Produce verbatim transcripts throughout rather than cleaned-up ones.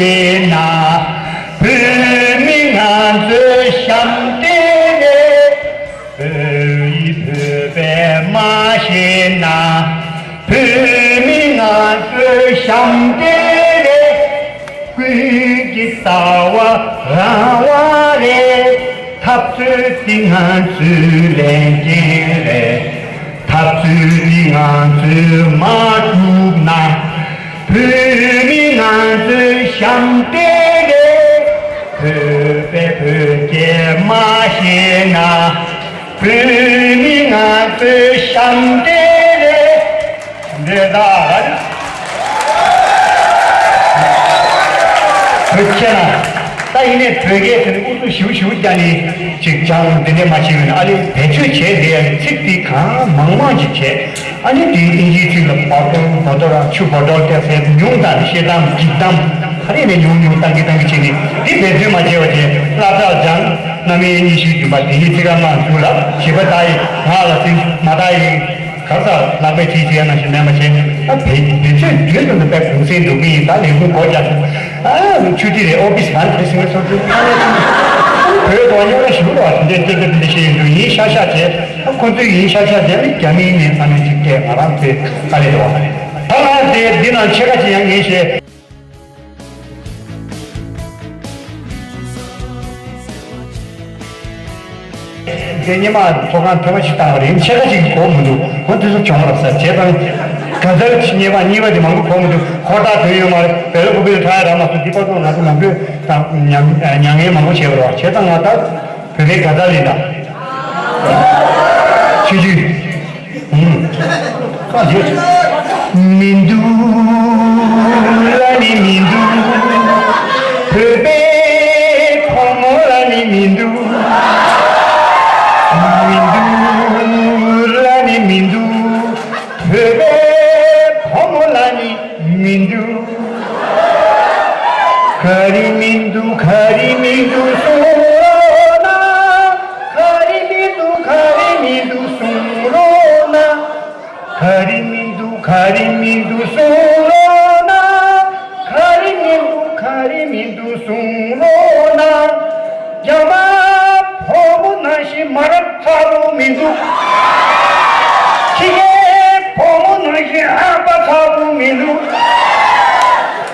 ཤེས་ན། བོད་མི་ང་ཚོའི་ཞབས་འདྲེན་རེད། བོད་ཡིག་བོད་པས་མ་ཤེས་ན། བོད་མི་ང་ཚོའི་ཞབས་འདྲེན་རེད། ཀུན་གྱི་རྩ་བ་རང་དབང་རེད། འཐབ་རྩོད་འདི་ང་ཚོའི་ལས་འགན་རེད། འཐབ་རྩོད་འདི་ང་ཚོས་མ་བསྒྲུབས་ན། བོད་མི་ང་ཚོའི་ཞབས་འདྲེན་རེད། བོད་པས་བོད་སྐད་མ་ཤེས་ན། བོད་མི་ང་ཚོའི་ཞབས་འདྲེན་རེད། འདི་ལྟར་བོད་ཁྱེད་ལ་ད་ཡིན་ནས་བོད་སྐད་དེ་ནི་ཨུ་ཚུགས་ཞིའུ་ཞིའུ་རྒྱག་ནས་ཅིག་ཅང་འདི་འདྲས་མ་བྱས་པས་ན། ཨ་ལས་བེད་སྤྱོད་བྱས་ཏེ་ཚིག་དེ་གང་མང་མང་ཅིག་བྱས། ཨ་ནི་དེའི་ཨིན་ཇིའི་ཚིག་ལ་བོ་ཊལ་བོ་ཊལ་ར་ཆུ་བོ་ཊལ་སྐད་ཟེར་ཉུང་དང་ཤེས་དང་འགྲིག་དང་ཧ་རེ་ནས་ཉུང་ཉུང་བཏང་གི་བཏང་གི་བྱས་ནས། འདི་བེད་སྤྱོད་མ་བྱས་པ་བྱས། བསླབ་བྱ་སྦྱང་། རྣམ་དབྱེ་གཉིས་བཞི་བདུན་པ་དེ་ཉིད་ཚིག་ར་མང་འཇུག་ལ་བྱིས་པ་ད་ཡི་ང་ལ་སྲིད་མ་ད་ཡི་ག་ས་ལག་པས་བྲིས་བྱས་ན་ཞིག་མེད་པ་བྱས། ཨ་བེད་བེད་སྤྱོད་རྒྱུན་དུ་ནི་དཔེ་གུང་སེང་འགྲོ་གི་ཡིན། ད་ལས་ཁུངས་སྒོ་རྒྱག་སོང་། ཨ་ཆུ་ཏི་རེད། ཨོ་ཕི་སི་བར་དེ་སིང་སོ་ཏི་ཨ་ནེ་བོད་དོ་ཉོ་ར་ཞུ་རོགས་འདི་སྐད་ཆ་འདི་འདྲ་བཤད་ཡིན་འདུག་ཡིན་ཤག་ཤག་བྱས། ཨ་ཁོ་ཚོས་ཡིན་ཤག་ཤག་བྱས་ནི་རྒྱ་མིའི་ནས་ས་ནས་ཅིག་སྐད་ང་རང་ཚོའི་ཨ་ལས་རེད་བ། ད་ང་དེ་འདི་ནང་ཕྱེད་ཀ་ཅིག་ཡང་ངས་བཤད། དེ་ཉི་མ་ཚོགས་ཁང་ཐེངས་མ་གཅིག་བཏང་བ་རེད། ཕྱེད་ཀ་གཅིག་གོ་མི་འདུག་ཁོ་དུས་ཚོད་གྱོང་རག་ས་བྱས་ཙང་། ག་ཚར་གཉིས་པ་གཉིས་པ་དེ་མང་པོ་གོ་མི་འདུག་ཧོར་ཐག་དོན་ཡོད་མ་རེད། བེ་ལོ་ཀུ་པེ་ལ་ཁྲ་ཡ་རག་མ་སོང་། འདི་པ་ཚོ་ང་ཚོ་མང་པོས་དང་མྱ་མྱ་ངན་མང་པོ་བྱས་པ་རེད་བ། བྱས་ཙང་ང་ད་བོད་པའི་ག་ཚར་ལས་ད་ཆོས་བརྒྱུད། ཨུམ། ཁ་ཡོད། མི་འདུག་ལ་ནི་མི་འདུག་བོད་པའི་བུ་མོ་ལ་ནི་མི་འདུག་མི་འདུག་ལ་ནི་མི་འདུག་བོད་པའི་བུ་མོ་ལ་ནི་མི་འདུག་ག་རེ་མི་འདུག་ག་རེ་མི་འདུག་གསུང་རོགས་གནང་། ག་རེ་མི་འདུག་ག་རེ་མི་འདུག་གསུང་རོགས་གནང་། ག་རེ་མི་འདུག་ག་རེ་མི་འདུག་གསུང་རོགས་གནང་། ག་རེ་མི་འདུག་ག་རེ་མི་འདུག་གསུང་རོགས་གནང་། རྒྱ་དམར་བུ་མོ་ནང་བཞིན་མ་རབས་ཚ་པོ་མི་འདུག་ཁྱི་རྒན་བུ་མོ་ནང་བཞིན་ཨ་ཕ་ཚ་པོ་མི་འདུག་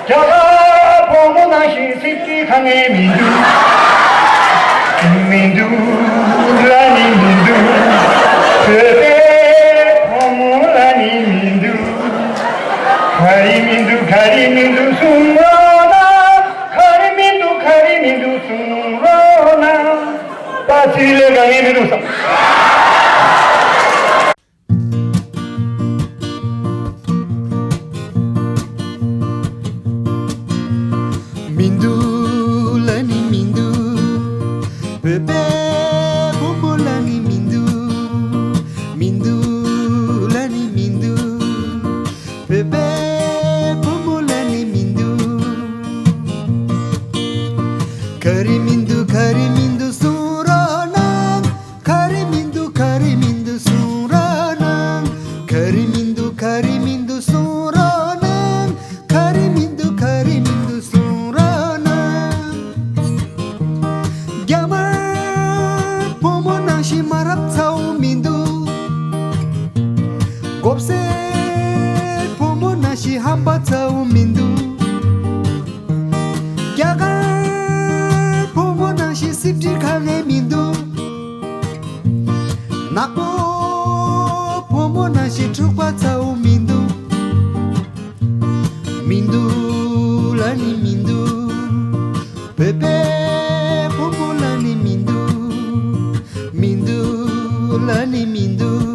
རྒྱ་དམར་བུ་མོ་ནང་བཞིན་སྲིད་ཀྱི་དཀའ་ངལ་མི་འདུག་མི་འདུག་ལ་ནི་མི་འདུག་བོད་པའི་བུ་མོ་ལ་ནི་མི་འདུག་ག་རེ་མི་འདུག་ག་རེ་མི་འདུག་གསུང་རོགས་གནང་། ག་རེ་མི་འདུག་ག་རེ་མི་འདུག་གསུང་རོགས་གནང་། པ་ཚིག་ལས་དཀའ་ངལ་མི་འདུག་བསམ། མི་འདུག་ལ་ནི་མི་འདུག་བོད་པའི་བུ་མོ་ལ་ནི་མི་འདུག་མི་འདུག་ལ་ནི་མི་འདུག་བོད་པའི་བུ་མོ་ལ་ནི་མི་འདུག་ག་རེ་མི་འདུག་ག་རེ་མི་འདུག་གསུང་རོགས་གནང་། ག་རེ་མི་འདུག་ག་རེ་མི་འདུག་གསུང་རོགས་གནང་། ག་རེ་མི་འདུག་ག་རེ་མི་འདུག་གསུང་རོགས་གནང་། ག་རེ་མི་འདུག་ག་རེ་མི་འདུག་གསུང་རོགས་གནང་། རྒྱ་དམར་བུ་མོ་ནང་བཞིན་མ་རབས་ཚ་བོ་མི་འདུག་གོབ་སེ་བུ་མོ་ནང་བཞིན་ཧམ་པ་ཚ་བོ་མི་འདུག་རྒྱ་གར་བུ་མོ་ནང་བཞིན་སྲིབ་ཁྲི་ཁ་ངན་མི་འདུག་ནག་པོ་བུ་མོ་ནང་བཞིན་འཁྲུག་པ་ཚ་བོ་མི་འདུག་མི་འདུག་ལ་ནི་མི་འདུག་བོད་པའི་བུ་མོ་ལ་ནི་མི་འདུག་མི་འདུག་ལ་ནི་མི་འདུག